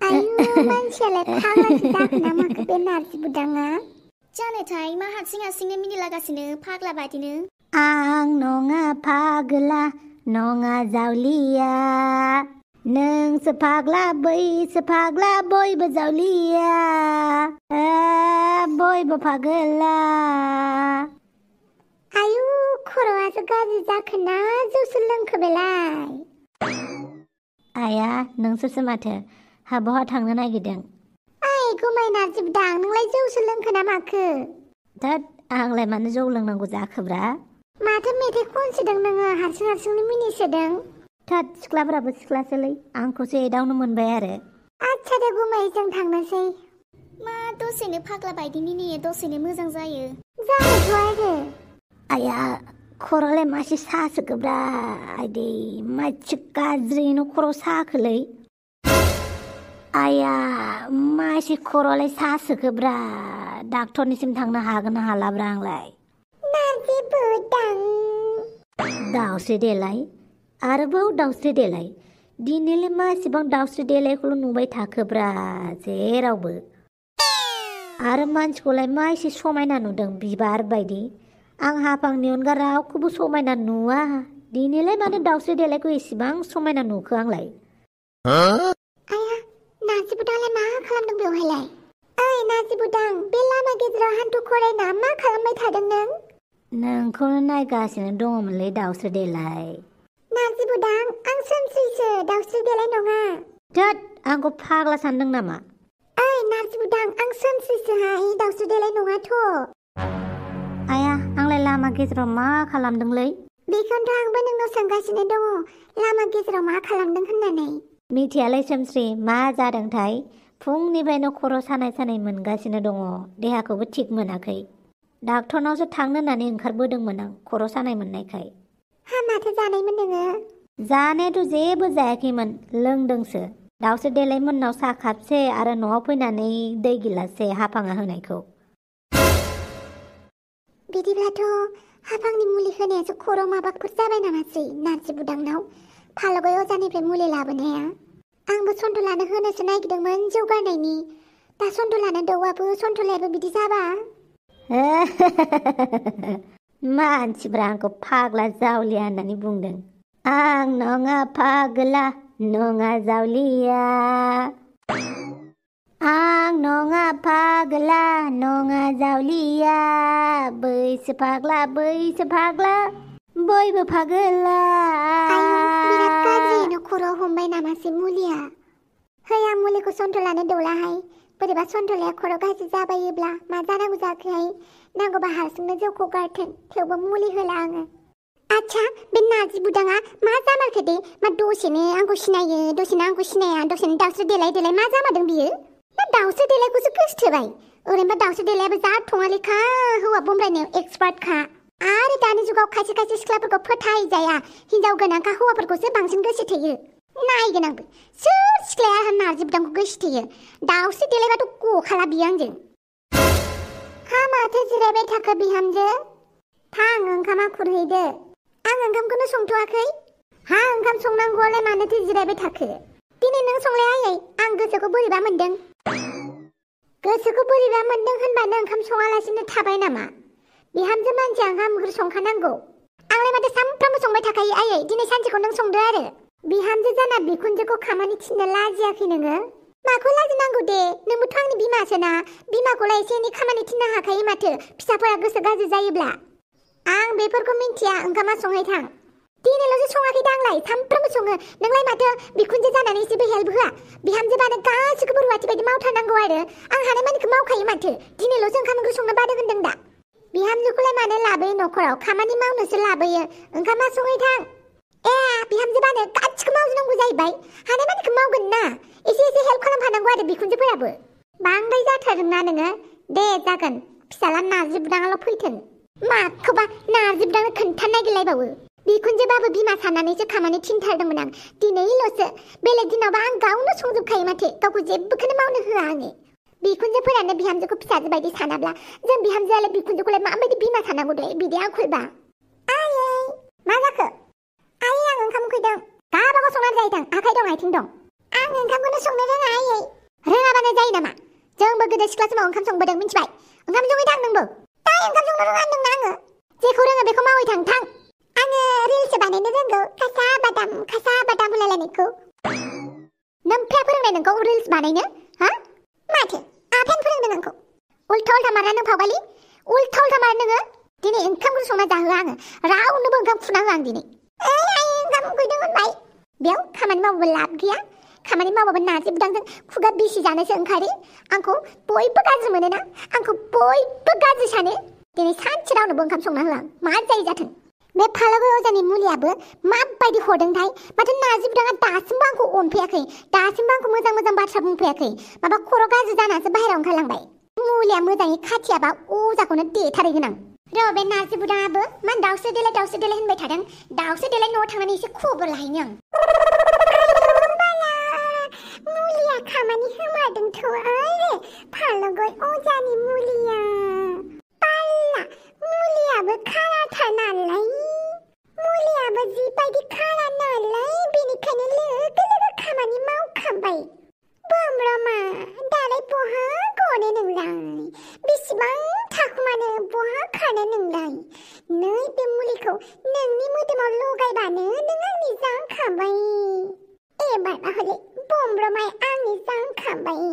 आयु मानसियालाय फाग्लासो जाखो ना माखो बे नारजि बुदाङा? जानोथाय मा हारसिंनो मिनिलागासिनो फाग्ला बादिनो। आं नङा फाग्ला नङा जावलिया नोंसो फाग्ला बैसो फाग्ला बयबो जावलिया बयबो फाग्ला। आयु खर'आसो गाज्रि जाखोना जौसो लोंखो बेलाय? आया नोंसोरसो माथो बहा थांनो नागिरदों? ओइ गुमै नारजि बुदां नोंलाय जौसो लोंखो ना माखो? धोद आंलाय मानो जौ लोंनांगौ जाखोब्रा? माथो मेथाइ खनसोदों नोङो हारसिंनो मिनिसोदों? थोद सिख्लाफोराबो सिख्लासोलै आंखौसो एदावनो मोनबाय आरो। आच्छा दे गुमै जों थांनोसै। मा दसेनो फाग्ला बायदि मिनियो दसेनो मोजां जायो। जानोथ' आरो। आया खर'लाय मासे सासोखोब्रा आइदै मासे गाज्रिनो खर' साखोलै। आया मासे खर'लाय सासोखोब्रा डाक्टरनिसिम थांनो हागोन ना हालाब्रा आंलाय? नारजि बुदां दाउस्रि देलाय आरोबाव दाउस्रि देलाय दिनैलाय मासेबां दाउस्रि देलायखौल' नुबाय थाखोब्रा जेरावबो। आरो मानसिखौलाय मा एसे समायना नुदों बिबार बायदि आं हाफांनि अनगा रावखौबो समायना नुवा दिनैलाय मानो दाउस्रि देलायखौ एसेबां समायना नुखो आंलाय? आया नारजि बुदांलाय मा खालामदों बेवहायलाय? ओइ नारजि बुदां बे लामा गेजेराव हान्थु खरायना मा खालामबाय थादों नों? नोंखौनो नायगासिनो दङमोनलै दाउस्रि देलाय। नारजि बुदां आं सोमस्रिसो दाउस्रि देलाय नङा। थोद आंखौ फाग्ला सानदों नामा? ओइ नारजि बुदां आं सोमस्रिसोहाय दाउस्रि देलाय नङाथ'। आया आंलाय लामा गेजेराव मा खालामदोंलै? बेखौनोथ' आंबो नोंनाव सोंगासिनो दङ लामा गेजेराव मा खालामदों होननानै। मिथियालै सोमस्रि मा जादोंथाय फुंनिफ्रायनो खर' सानाय मोनगासिनो दङ देहाखौबो थिग मोनाखै। डाक्टरनावसो थांनो होननानै ओंखारबोदोंमोन आं खर' सानाय मोननायखाय। माथो जानायमोन नोङो? जानायाथ' जेबो जायाखैमोन लोंदोंसो दाउस्रि देलाय मोननाव साहा खापसे आरो न'आव फैनानै दै गिलाससे हाफाङा होनायखौ। बिदिब्लाथ' हाफांनि मुलि होनायासो खर' माबाफोर जाबाय नामासै नारजि बुदांनाव? फालगै अजानिफ्राय मुलि लाबोनाया। आंबो सन्थलानो होनोसो नागिरदोंमोन जौगानायनि दा सन्थलानो दौआबो सन्थलायाबो बिदि जाबा। मानसिफ्रा आंखौ फाग्ला जावलिया होननानै बुंदों। आं नङा फाग्ला नङा जावलिया आं नङा फाग्ला नङा जावलिया बैसो फाग्ला बयबो फाग्ला। बिराद गाज्रियैनो खर'आव हमबाय नामासै मुलिया? है आं मुलिखौ सन्थलानो दौलाहाय बोरैबा सन्थलाया खर' गाज्रि जाबायोब्ला मा जानांगौ जाखोहाय नांगौबा हारसिंनो जौखौ गारथों थेवबो मुलि होला आङो। आच्छा बे नारजि बुदाङा मा जामारखो दे मा दसेनो आंखौ सिनायो दसेनो आंखौ सिनाया दसेनो दाउस्रि देलाय मा जामारदों बियो? ना दाउस्रि देलायखौसो गोसथोबाय? ओरैनोबा दाउस्रि देलायाबो जा थङालिखा हौवा बमब्रायनायाव एक्सपार्टखा। आरो दानि जुगाव खायसे सिख्लाफोरखौ फोथायजाया हिनजाव गोनांखा हौवाफोरखौसो बांसिन गोसोथोयो। नायगोन आंबो सोर सिख्लाया नारजि बुदांखौ गोसोथोयो? दाउस्रि देलायबाथ' गखाला बियो आंजों। हा माथो जिरायबाय थाखो बिहामजो? थां ओंखामा खुरहैदो। आं ओंखामखौनो संथ'वाखै। हा ओंखाम संनांगौआलाय मानोथो जिरायबाय थाखो? दिनै नों संलाय आयै आं गोसोखौ बोरैबा मोनदों। गोसोखौ बोरैबा मोनदों होनबानो ओंखाम सङालासिनो थाबाय नामा? बिहामजो मानसिया ओंखाम ओंख्रि संखानांगौ। आंलाय माथो सामफ्रामबो संबाय थाखायो आयै दिनै सानसेखौ नों संदो आरो। बिहामजो जाना बिखुनजोखौ खामानि थिननो लाजियाखै नोङो? माखौ लाजिनांगौ दे नोंबोथ' आंनि बिमासोना बिमाखौलाय एसे एनै खामानि थिननो हाखायो माथो फिसाफोरा गोसो गाज्रि जायोब्ला। आं बेफोरखौ मिन्थिया ओंखामा संहै थां। दिनैल'सो सङाखै दांलाय सामफ्रामबो सङो नोंलाय माथो बिखुनजो जानानै एसेबो हेल्प होआ? बिहामजोबानो गासिखौबो रुवाथि बायदि मावथारनांगौ आरो आं हानायमानिखौ मावखायो माथो दिनैल'सो ओंखाम ओंख्रि संनो बादों होनदों दा। बिहामजोखौलाय मानो लाबोयो न'खराव खामानि मावनोसो लाबोयो ओंखामा संहै थां। बिहामजोबानो गासिखौ मावजोबनांगौ जाहैबाय हानायमानिखौ मावगोन ना एसे हेल्प खालामफानांगौ आरो बिखुनजोफोराबो। बांद्राय जाथारदोंना नोङो? दे जागोन फिसाला नारजि बुदाङाल' फैथों। माखौबा नारजि बुदांनो खोन्थानो नागिरलायबावो। बिखुनजोबाबो बिमा साननानैसो खामानि थिनथारदोंमोन आं दिनैल'सो बेलेग दिनावबा आं गावनो संजोबखायो माथो गावखौ जेबोखौनो मावनो होआ आङो। बिखुनजोफोरानो बिहामजोखौ फिसाजो बायदि सानाब्ला जों बिहामजोआलाय बिखुनजोखौलाय माबायदि बिमा सानांगौ दे बिदि आखलबा। आयै मा जाखो? जायो दां आखाइ दं आथिं दं आं ओंखामखौनो संनो रोङा आयै रोङाबानो जायो नामा जोंबो गोदो सिख्ला समाव ओंखाम संबोदों मिथिबाय ओंखाम सङै थां नोंबो दा ओंखाम संनो रोङा होनदोंना आङो जेखौ रोङो बेखौ मावै थां आङो रिल्स बानायनो रोंगौ खासा बादाम होलायलायनायखौ नोमफाया फोरोंनाय नोंखौ रिल्स बानायनो हा माथो आफायानो फोरोंदों आंखौ उल्था मारा नों फावबालि उल्था मारा नोङो दिनै ओंखामखौ संना जाहोआ आङो रावनोबो ओंखाम खुना होआ आं दिनै आइ ओंखाम उखैदों होनबाय बेयाव खामानि मावबाबो लाब गैया खामानि मावबाबो नारजि बुदांजों खुगा बिसि जानोसो ओंखारो आंखौ बयबो गाज्रि मोनोना आंखौ बयबो गाज्रि सानो दिनै सानसे रावनोबो ओंखाम संना होआ मा जायो जाथों बे फालागुरि अजानि मुलियाबो माबायदि हरदोंथाय माथो नारजि बुदाङा दासिमबो आंखौ अनफैयाखै दासिमबो आंखौ मोजां बाथ्रा बुंफैयाखै माबा खर' गाज्रि जानासो बाहेरायाव ओंखारलांबाय मुलिया मोजाङै खाथियाबा अजाखौनो देथारहैगोन आं र' बे नारजि बुदाङाबो मा दाउसो देलाय होनबाय थादों दाउसो देलाय न'आव थांनानै एसे खबर लाहैनो आं मुलिया खामानि होमारदोंथ' आरो फालागुरि अजानि मुलिया पाल्ला मुलियाबो खाराथार नालाय मुलियाबो जिबायदि खारा नालाय बेनिखायनो लोगो खामानि मावखाबाय बोम्ब्रमा दालाय बहा गनो नोंलाय बेसेबां थाखुमानो बहा खानो नोंलाय नै बे मुलिखौ नोंनि मोदोमाव लगायबानो नों आंनि जाखाबाय एबारबा हले बोम्ब्रमाया आंनि जाखाबाय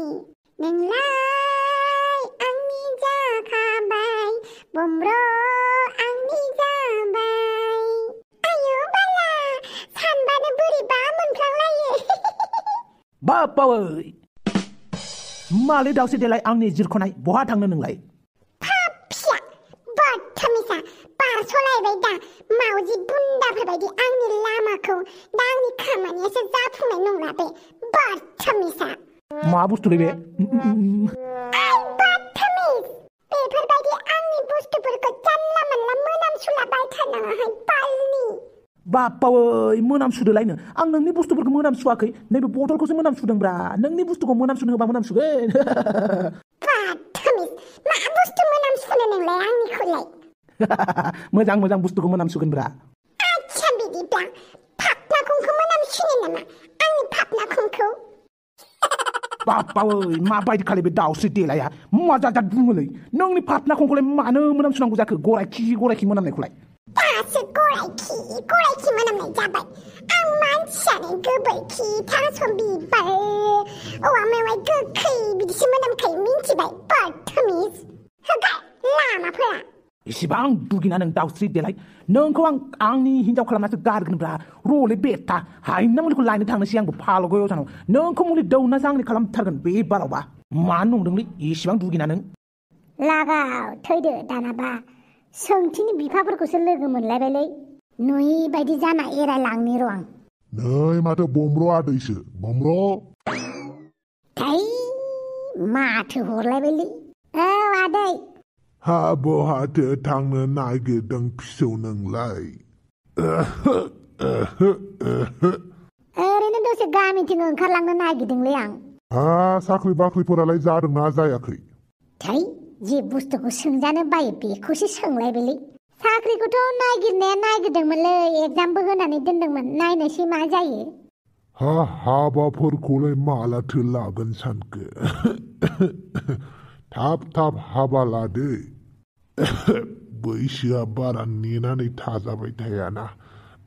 नोंलाय आंनि जाखाबाय बोम्ब्र आंनि जाबाय आयु बाला सानबानो बोरैबा मोनफ्लांलायो बापावै मालै दाउसो देलाय आंनि जिरख'नाय बहा थांनो नोंलाय फिसा बदथमिसा बारस'लायबाय दा मावजि बुन्दाफोरबायदि आंनि लामाखौ दा आंनि खामानियासो जाफुंनाय नंला बे बदथमिसा मा बुस्थुलै बे आइ बदथमिस बेफोरबायदि आंनि बुस्थुफोरखौ जानला मोनला मोनामसुलाबाय थानाङाहाय बालनि बापावै मोनामसुदोलायनो आं नोंनि बुस्थुफोरखौ मोनामसुवाखै नैबे बथलखौसो मोनामसुदोंब्रा नोंनि बुस्थुखौ मोनामसुनो होबा मोनामसुगोन बदथमिस मा बुस्थु मोनामसुनो नोंलाय आंनिखौलाय मोजां बुस्थुखौ मोनामसुगोनब्रा आच्छा बिदिब्ला फाफ्लाखंखौ मोनामसुनो नामा आंनि फाफ्लाखंखौ बापावै माबायदि खालि बे दाउस्रि देलाया मा जाजाद बुङोलै नोंनि फाफ्लाखौलाय मानो मोनामसुनांगौ जाखो गरायखि मोनामनायखौलाय दासो गरायखि मोनामनाय जाबाय आं मानसियानो गोबोरखि थास' बिबार औवा मेवाइ गोखै बिदिसो मोनामखायो मिन्थिबाय बदथमिस होगार लामाफोरा एसेबां दुगिना नों दाउस्रि देलाय नोंखौ आंनि हिनजाव खालामनासो गारगोनब्रा र'लै बेटा हायना मुलिखौ लायनो थांनोसै आंबो फालागुरि अजानाव नोंखौ मुलि दौनासो आंनि खालामथारगोन बे बारावबा मा नंदोंलै एसेबां दुगिना नों लागाव थैदो दानाबा सोंथिनि बिफाफोरखौसो लोगो मोनलायबायलै नुयि बायदि जाना एरायलांनि र' आं नै माथो बम्ब्र आदैसो बम्ब्र थै माथो हरलायबायलै औ आदै हा बहाथो थांनो नागिरदों फिसौ नोंलाय ओरैनो दसे गामिथिं ओंखारलांनो नागिरदोंलै आं हा साख्रि बाख्रिफोरालाय जादोंना जायाखै थै जे बुस्थुखौ सोंजानो बायो बेखौसो सोंलायबायलै साख्रिखौथ' नागिरदोंमोनलै एगजामबो होनानै दोनदोंमोन नायनोसै मा जायो हाबाफोरखौलाय मालाथो लागोन सानखो थाब हाबा लादो बैसोआ बारा नेनानै थाजाबाय थायाना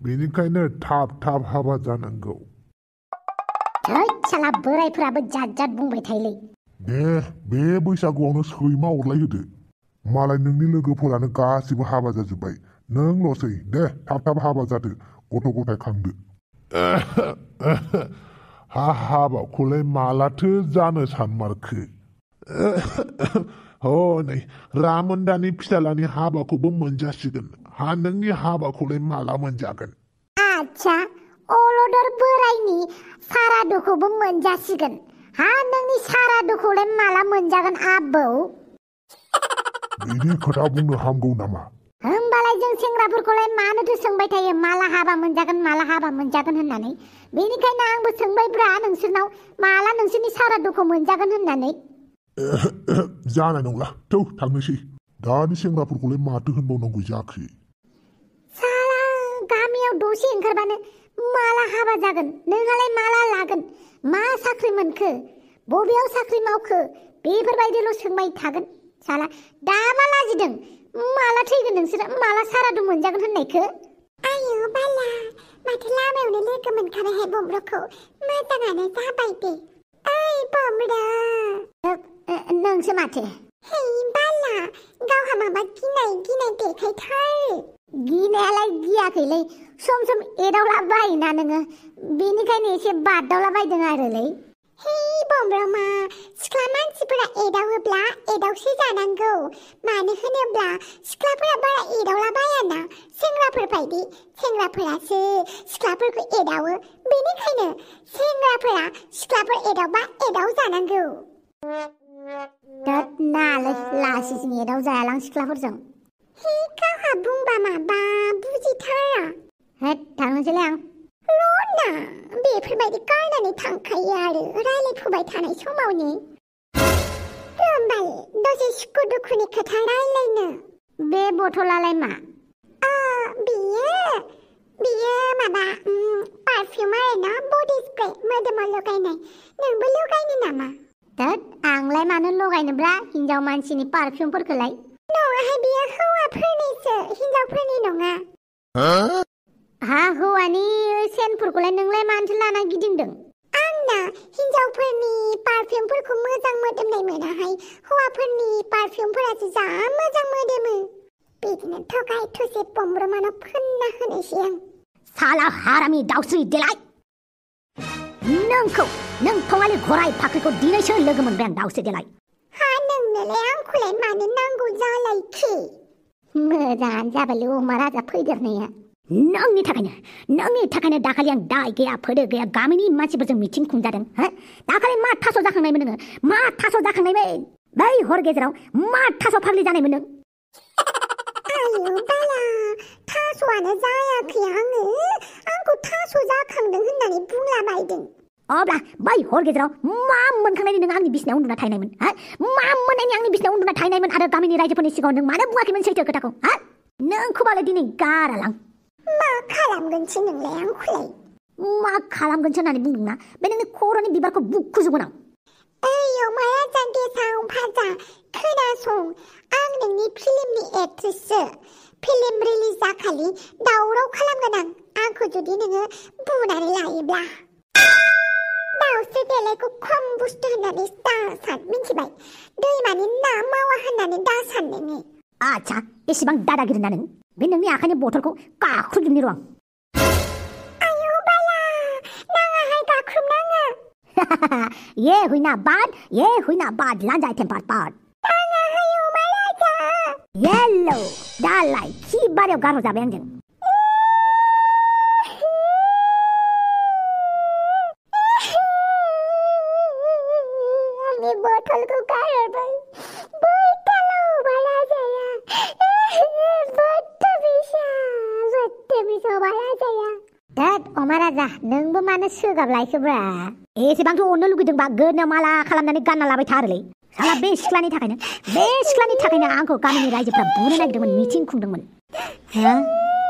बेनिखायनो थाब हाबा जानांगौ थै साला बोरायफोराबो जाद बुंबाय थायोलै दे बे बैसागुआवनो सैमा अरलायहोदो मालाय नोंनि लोगोफोरानो गासिबो हाबा जाजोब्बाय नोंल'सै दे थाब हाबा जादो गथ' गथाय खांदो हाबाखौलाय मालाथो जानो सानमारखो हनै रामोनदानि फिसालानि हाबाखौबो मोनजासिगोन नोंनि हाबाखौलाय माला मोनजागोन आच्छा अलदर बोरायनि सारादुखौबो मोनजासिगोन नोंनि सारादुखौलाय माला मोनजागोन आबौ बिदि खोथा बुंनो हामगौ नामा होमबालाय जों सेंग्राफोरखौलाय मानोथो सोंबाय थायो माला हाबा मोनजागोन होननानै बेनिखायनो आंबो सोंबायब्रा नोंसोरनाव माला नोंसोरनि सारादुखौ मोनजागोन होननानै जानाय नंला थौ थांनोसै दानि सेंग्राफोरखौलाय माथो होनबावनांगौ जाखो साला गामियाव दसे ओंखारबानो माला हाबा जागोन नोंहालाय माला लागोन मा साख्रि मोनखो बबेयाव साख्रि मावखो बेफोरबायदिल' सोंबाय थागोन साला दा मा लाजिदों माला थैगोन नोंसोर माला सारादु मोनजागोन होननायखो आयौ बाला माथो लामायावनो लोगो मोनखाबायहाय बमब्रखौ मोजाङानो जाबाय दे ओइ बमब्र नोंसो माथो है बाला गावहा माबा गिनाय देखायथार गिनायालाय गियाखैलै सम सम एदावला बायोना नोङो बेनिखायनो एसे बादावला बायदों आरोलै हे बमब्रमा सिख्ला मानसिफोरा एदावोब्ला एदावसो जानांगौ मानो होनोब्ला सिख्लाफोरा बारा एदावला बायाना सेंग्राफोर बायदि सेंग्राफोरासो सिख्लाफोरखौ एदावो बेनिखायनो सेंग्राफोरा सिख्लाफोर एदावबा एदाव जानांगौ दत नालै लासिजों एदाव जायालां सिख्लाफोरजों हे गावहा बुंबा माबा बुजिथारा हेद थांनोसैलै आं र'ना बेफोरबायदि गारनानै थांखायो आरो रायलायफुबाय थानाय समावनो होमबाल दसे सुखु दुखुनि खोथा रायलायनो बे बथलालाय मा बियो माबा पारफिउम आरोना बडि स्प्रे मोदोमाव लगायनाय नोंबो लगायनो नामा दत आंलाय मानो लगायनोब्रा हिनजाव मानसिनि पारफिउमफोरखौलाय नङाहाय बियो हौवाफोरनिसो हिनजावफोरनि नङा हा हौवानि सेनफोरखौलाय नोंलाय मानोथो लाना गिदिंदों आंना हिनजावफोरनि पारफिउमफोरखौ मोजां मोदोमनाय मोनाहाय हौवाफोरनि पारफिउमफोरासो जा मोजां मोदोमो बिदिनो थगाय थुसे बमब्रमानाव फोनना होनोसै आं साला हारामि दाउस्रि देलाय नों थङालि गराय फाख्रिखौ दिनैसो लोगो मोनबाय आं दाउस्रि देलाय हा नोंनोलाय आंखौलाय मानो नांगौ जालायखो मोजाङानो जाबायलै अमा राजा फैदेरनाया नोंनि थाखायनो दाखालि आं दाय गैया फोदो गैया गामिनि मानसिफोरजों मिथिं खुंजादों दाखालि मा थास' जाखांनायमोन नोङो मा थास' जाखांनायमोन बै हर गेजेराव मा थास' फाग्लि जानायमोन नों आयौ बाला थास'आनो जायाखै आंखौ थास' जाखांदों होननानै बुंलाबायदों अब्ला बै हर गेजेराव मा मोनखांनायनि नों आंनि बिसिनायाव उन्दुना थाहैनायमोन मा मोननायनि आंनि बिसिनायाव उन्दुना थाहैनायमोन आरो गामिनि रायजोफोरनि सिगाङाव नों मानो बुङाखैमोन सैथो खोथाखौ नोंखौबालाय दिनै गारालां मा खालामगोनसो नोंलाय आंखौलाय मा खालामगोनसो होननानै बुंदोंना बे नोंनि खर'नि बिबारखौ बुखुजोबगोन आं ओइ अमा राजा गेसाव फाजा खोनासं आं नोंनि फिल्मनि एक्ट्रेससो फिल्म रिलिज जाखालि दावराव खालामगोन आंखौ जुदि नोङो बुनानै लायोब्ला दाउस्रि देलायखौ खम बुस्थु होननानै दासान मिथिबाय दैमानि ना मावा होननानै दासान नोङो आच्छा एसेबां दादागिरि ना नों बे नोंनि आखाइनि बथलखौ गाख्रुबजोबनि र' आं आयौ बाला नाङाहाय गाख्रुबनाङा ये हुइना बाद लान्जाय टेम्पार पार्ट नाङाहाय अमा राजा येल्लो दालाय खि बारियाव गारहरजाबाय आंजों आंनि बथलखौ गारहरबाय अमा राजा नोंबो मानो सोगाब लायखोब्रा एसेबांथ' अननो लुगैदोंबा गोदोनायाव माला खालामनानै गानना लाबाय था आरोलै साला बे सिख्लानि थाखायनो आंखौ गामिनि रायजोफ्रा बुनो नागिरदोंमोन मिथिं खुंदोंमोन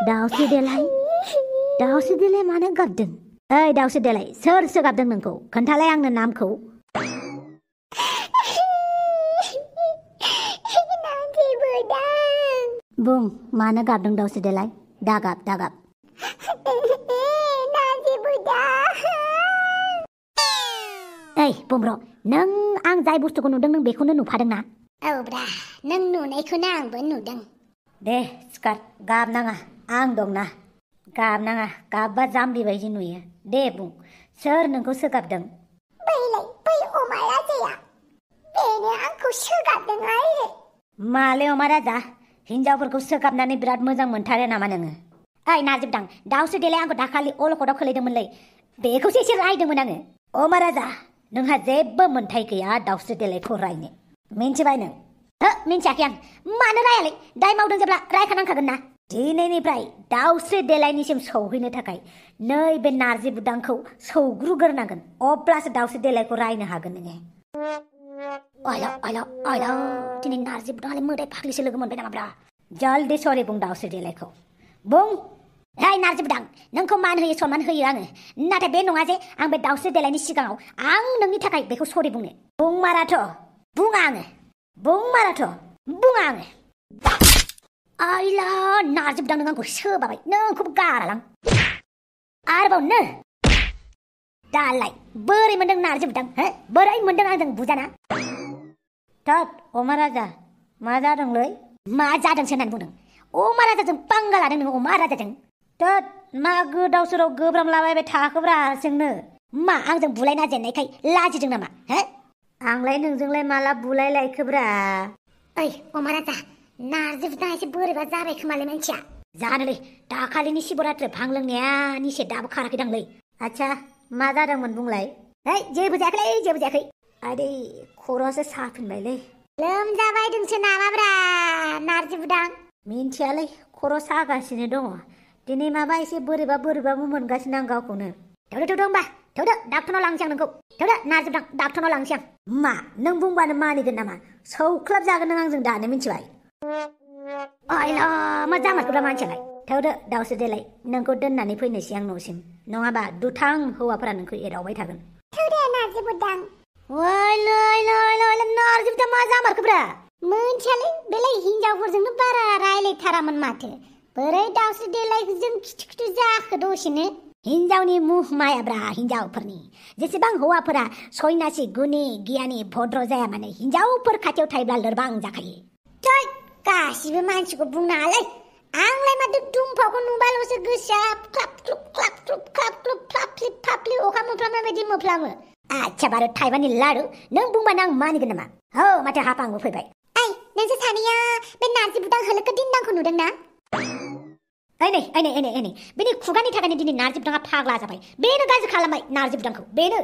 दाउस्रि देलाय मानो गाबदों ओइ दाउस्रि देलाय सोर सोगाबदों नोंखौ खोन्थालाय आंनो नामखौ बुं मानो गाबदों दाउस्रि देलाय दागाब ओइ बमब्र नों आं जाय बुस्थुखौ नुदों नों बेखौनो नुफादोंना औब्रा नों नुनायखौनो आंबो नुदों दे सिखार गाबनाङा आं दंना गाबनाङा गाबबा जाम्बि बायदि नुयो दे बुं सोर नोंखौ सोगाबदों बै अमा राजाया बेनो आंखौ सोगाबदों आरो माले अमा राजा हिनजावफोरखौ सोगाबनानै बिराद मोजां मोनथारो नामा नोङो ओइ नाजिबदां दाउस्रि देलाय आंखौ दाखालि अलखदाव खोलैदोंमोनलै बेखौसो एसे रायदोंमोन आङो अमा राजा नोंहा जेबो मोन्थाय गैया दाउस्रि देलायखौ रायनो मिन्थिबाय नों मिन्थियाखै आं मानो रायालै दाय मावदों जेब्ला रायखानांखागोन ना दिनैनिफ्राय दाउस्रि देलायनिसिम सौहैनो थाखाय नैबे नारजि बुदांखौ सौग्रुगोरनांगोन अब्लासो दाउस्रि देलायखौ रायनो हागोन नोङो आयला दिनै नारजि बुदाङालाय मोदाय फाग्लिसो लोगो मोनबाय नामाब्रा जल्दी सरि बुं दाउस्रि देलायखौ बुं Hai नारजि बुदां नोंखौ मान होयो सनमान होयो आङो नाथाय बे नङा जे आं बे दाउस्रि देलायनि सिगाङाव आं नोंनि थाखाय बेखौ सरि बुंनो बुंमाराथ' बुङा आङो बुंमाराथ' बुङा आङो आइला नारजि बुदां नों आंखौ सोबाबाय नोंखौबो गारालां आरोबाव नो दालाय बोरै मोनदों नारजि बुदां हो बोरै मोनदों आंजों बुजाना थोद अमा राजा मा जादोंलै मा जादोंसो होननानै बुंदों अमा राजाजों पांगा लादों नोङो अमा राजाजों थोद मा गोदाव सोराव गोब्रामलाबायबाय थाखोब्रा जोंनो मा आंजों बुलायना जेननायखाय लाजिदों नामा हो आंलाय नोंजोंलाय माला बुलाय लायखोब्रा ओइ अमा राजा नारजि बुदां एसे बोरैबा जाबाय खोमालै मानसिया जानोलै दाखालिनि शिबरात्रि भां लोंनाया निसे दाबो खाराखैदांलै आच्छा मा जादोंमोन बुंलाय है जेबो जायाखै आदै खर'आसो साफिनबायलै लोमजाबायदोंसो नामाब्रा नारजि बुदां मिन्थियालै खर' सागासिनो दङ दिनै माबा एसे बोरैबाबो मोनगासिनो आं गावखौनो थौदो होमबा थौदो डाक्टरनाव लांसै आं नोंखौ थौदो नारजि बुदां डाक्टरनाव लांसै आं मा नों बुंबानो मानिगोन नामा सौख्लाब जागोन नों आंजों दानो मिन्थिबाय आइला मा जामारखोब्रा मानसियालाय थौदो दाउस्रि देलाय नोंखौ दोननानै फैनोसै आं न'सिम नङाबा दुथां हौवाफोरा नोंखौ एदावबाय थागोन थौदे नारजि बुदां ओइ नारजि बुदां मा जामारखोब्रा मोनथियालै बेलाय हिनजावफोरजोंनो बारा रायलायथारामोन माथो बोरै दाउस्रि देलायजों खिथु जाखो दसेनो हिनजावनि मुह मायाब्रा हिनजावफोरनि जेसेबां हौवाफोरा सयनासि गुनि गियानि भद्र जाया माने हिनजावफोर खाथियाव थायोब्ला लोरबां जाखायो थै गासिबो मानसिखौ बुंनाङालै आंलाय माथो दुमफावखौ नुबाल'सो गोसोआ क्लाप क्लुप फ्लाफ्लिप फाफ्लि अखा मोफ्लामनाय बायदि मोफ्लामो आच्छा बारु थाइबानि लारु नों बुंबानो आं मानिगोन नामा औ माथो हापांबो फैबाय ओइ नोंसोर सानैया बे नारजि बुदां होलोखो दिन्दांखौ नुदोंना ओइ नै बेनि खुगानि थाखायनो दिनै नारजि बुदाङा फाग्ला जाबाय बेनो गाज्रि खालामबाय नारजि बुदांखौ बेनो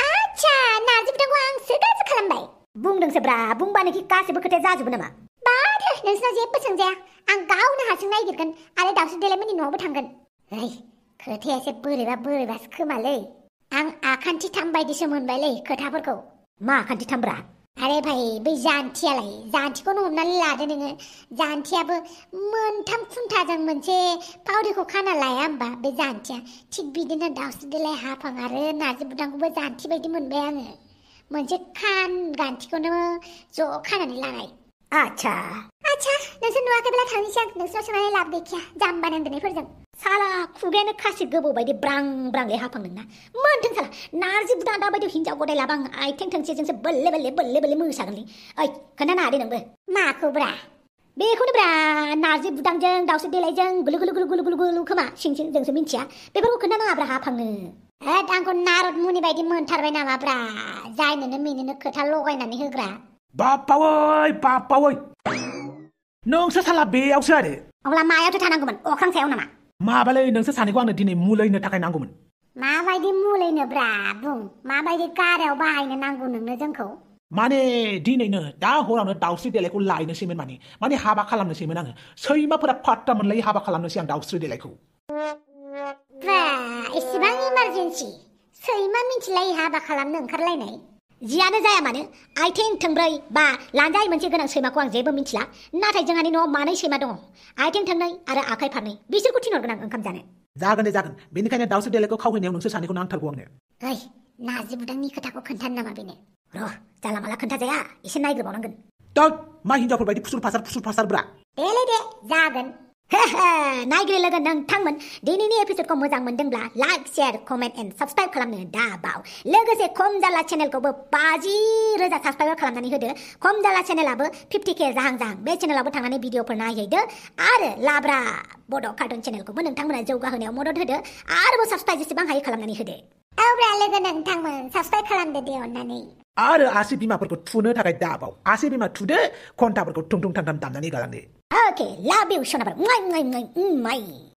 आच्छा नारजि बुदांखौ आंसो गाज्रि खालामबाय बुंदोंसोब्रा बुंबानोखि गासिबो खोथाया जाजोबो नामा बाथो नोंसोरनाव जेबो सोंजाया आं गावनो हारसिं नागिरगोन आरो दाउस्रि देलायमोननि न'आवबो थांगोन ओइ खोथाया एसे बोरैबासो खोमालै आं आखान्थिथाम बायदिसो मोनबायलै खोथाफोरखौ मा आखान्थिथामब्रा आरे भाइ बै जान्थियालाय जान्थिखौनो हमनानै लादो नोङो जान्थियाबो मोनथाम खुन्थाजों मोनसे फावरिखौ खाना लाया होमबा बे जान्थिया थिग बिदिनो दाउस्रि देलाय हाफां आरो नारजि बुदांखौबो जान्थि बायदि मोनबाय आङो मोनसे खान गान्थिखौनो ज' खानानै लानाय आच्छा नोंसोर नुवाखैब्ला थांनोसै आं नोंसोर सोंनानै लाब गैखाया जाम्बा नांदोनायफोरजों साला खुगायानो खासि गोबौ बायदि ब्रां ब्रांलै हाफां नोंना मोनथों साला नारजि बुदां दाबायदियाव हिनजाव गदाय लाबा आं आइथें थोंसेजोंसो बोल्ले बोल्ले मोसागोनलै ओइ खोन्थानो हादे नोंबो माखौब्रा बेखौनो ब्रा नारजि बुदांजों दाउस्रि देलायजों गुलु खोमा सिं जोंसो मिन्थिया बेफोरखौ खोन्थानो हाब्रा हाफांनो आंखौ नारद मुनि बायदि मोनथारबाय नामाब्रा जायनोनो मिनोनो खोथा लगायनानै होग्रा बाप्पावै नोंसो साला बेयावसो आरो अब्ला मायावथो थानांगौमोन अख्रां सायाव नामा माबालै नोंसो सानैखौ आंनो दिनै मुलैनो थाखाय नांगौमोन माबायदि मुलैनोब्रा बुं माबायदि गारायाव बाहायनो नांगौ नोंनो जोंखौ माने दिनैनो दा हरावनो दाउस्रि देलायखौ लायनोसैमोन माने हाबा खालामनोसैमोन आङो सैमाफोरा फात्ता मोनलायै हाबा खालामनोसै आं दाउस्रि देलायखौ बा एसेबां इमारजेन्सि सैमा मिन्थिलायै हाबा खालामनो ओंखारलायनाय जियानो जाया मानो आइथें थोंब्रै बा लानजाय मोनसे गोनां सैमाखौ आं जेबो मिन्थिला नाथाय जोंहानि न'आव मानै सैमा दङ आइथें थोंनै आरो आखाइ फारनै बिसोरखौ थिनहरगोन आं ओंखाम जानो जागोन बेनिखायनो दाउस्रि देलायखौ खावहैनायाव नोंसोर सानैखौ नांथारगौ आंनो ओइ नारजि बुदांनि खोथाखौ खोन्थानो नामा बेनो र' जाला माला खोन्थाजाया एसे नायग्रोबावनांगोन मा हिनजावफोर बायदि फुसुर फासार ब्रा दे जागोन नायगिरि लोगो नोंथांमोन दिनैनि एपिसडखौ मोजां मोनदोंब्ला like share comment and subscribe खालामनो दाबाव लोगोसे खम जाला चेनेलखौबो 50,000 साबस्क्राइबार खालामनानै होदो खम जाला चेनेलाबो 50K जाहां बे चेनेलावबो थांनानै भिडिअफोर नायहैदो आरो लाब्रा बड' कार्टुन चेनेलखौबो नोंथांमोना जौगाहोनायाव मदद होदो आरोबाव साबस्क्राइब जेसेबां हायो खालामनानै होदो औब्रा लोगो नोंथांमोन साबस्क्राइब खालामदो दे अननानै आरो आसि बिमाफोरखौ थुनो थाखाय दाबाव आसि बिमा थुदो घन्टाफोरखौ थुं थाम दामनानै गालांदो Okay, love you, Shonabara.